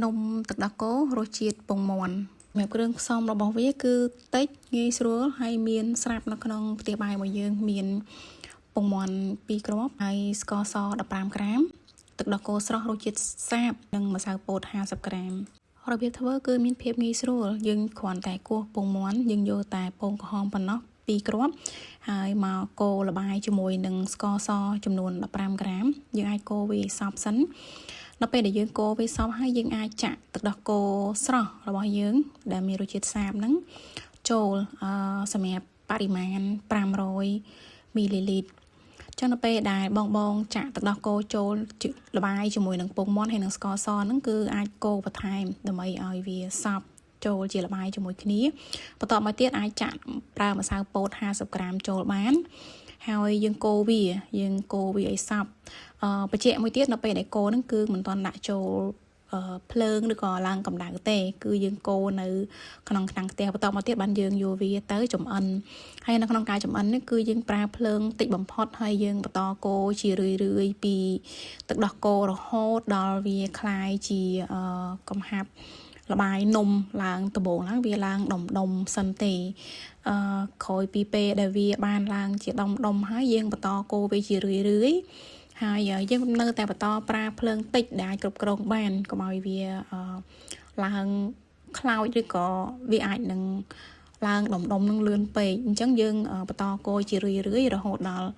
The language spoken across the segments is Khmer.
នំទឹកដោះគោរសជាតិពងមាន់សម្រាប់គ្រឿងផ្សំរបស់វាគឺតិចងាយស្រួលហើយមានស្រាប់នៅក្នុងផ្ទះបាយរបស់យើងមានពងមាន់2គ្រាប់ហើយស្ករស15ក្រាម ទឹកដោះគោស្រស់រសជាតិសាបនិងម្សៅពោត50ក្រាមរបៀបធ្វើគឺមានភាពងាយស្រួលយើងគ្រាន់តែគោះពងមាន់យើងយកតែពងក្រហមប៉ុណ្ណោះ2គ្រាប់ហើយមកកូរល្បាយជាមួយនឹងស្ករសចំនួន15ក្រាមយើងអាចកូរវាឲ្យសព្វសិនដល់ពេលដែលយើងកូរវាសព្វហើយយើងអាចចាក់ទឹកដោះគោស្រស់របស់យើង ដែលមានរសជាតិសាបហ្នឹងចូលអឺសម្រាប់បរិមាណ500មីលីលីត្រចឹងដល់ពេលដែលបងបងចាក់ទឹកដោះគោចូលល្បាយជាមួយនឹងពងមាន់ហើយនឹងស្ករសហ្នឹងគឺអាចកូរបន្ថែមដើម្បីឲ្យវាសព្វចូលជាល្បាយជាមួយគ្នាបន្ទាប់មកទៀតអាចចាក់ប្រើម្សៅពោត50ក្រាមចូលបានហើយយើងកូរវាយើងកូរវាឲ្យសព្វអឺបច្ចេកមួយទៀតនៅពេលដែលកូរហ្នឹងគឺមិនទាន់ដាក់ចូលភ្លើងឬក៏ឡើងកម្ដៅទេ គឺយើងកូរនៅក្នុងឆ្នាំងខ្ទះបន្តមកទៀតបានយើងយកវាទៅចំអិនហើយនៅក្នុងការចំអិននេះគឺយើងប្រើភ្លើងតិចបំផុតហើយយើងបន្តកូរជារឿយរឿយពីទឹកដោះគោរហូតដល់វាក្លាយជាកំហាប់ល្បាយនំឡើងដំបូងឡើងវាឡើងដុំដុំសិនទេអឺក្រោយពីពេលដែលវាបានឡើងជាដុំដុំហើយយើងបន្តកូរវាជារឿយរឿយហើយយើងនៅតែបន្តប្រើភ្លើងតិចដែលអាចគ្រប់គ្រងបានកុំឲ្យវាឡើងខ្លោចឬក៏វាអាចនឹងឡើងដុំដុំនឹងលឿនពេកអញ្ចឹងយើងបន្តកូរជារឿយរឿយរហូតដល់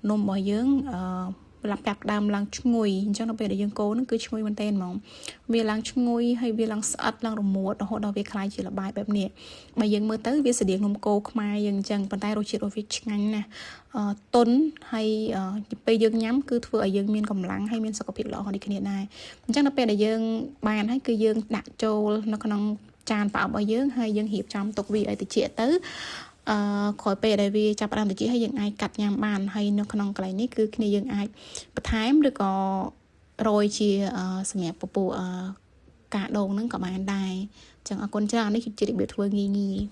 នំរបស់យើងអឺឡាប់ចាប់ដើមឡើងឈ្ងុយអញ្ចឹងដល់ពេលដែលយើងកូរហ្នឹងគឺឈ្ងុយមែនទែនហ្មងវាឡើងឈ្ងុយហើយវាឡើងស្អិតឡើងរមួតរហូតដល់វាក្លាយជាល្បាយបែបនេះបើយើងមើលទៅវាស្តៀងនំគោខ្មែរយើងអញ្ចឹងប៉ុន្តែរសជាតិរបស់វាឆ្ងាញ់ណាស់តុនហើយពេលយើងញ៉ាំគឺធ្វើឲ្យយើងមានកម្លាំងហើយមានសុខភាពល្អដូចគ្នាដែរអញ្ចឹងដល់ពេលដែលយើងបានហើយគឺយើងដាក់ចូលនៅក្នុងចានប្រអប់របស់យើងហើយយើងរៀបចំទុកវាឲ្យត្រជាក់ទៅអឺក្រោយពេលដែលវាចាប់ផ្ដើមត្រជាក់ហើយយើងអាចកាត់ញ៉ាំបានហើយនៅក្នុងកន្លែងនេះគឺគ្នាយើងអាចបន្ថែមឬក៏រោយជាសម្រាប់ពពួកកាដូងហ្នឹងក៏បានដែរអញ្ចឹងអរគុណច្រើននេះគឺជារបៀបធ្វើងាយងាយ។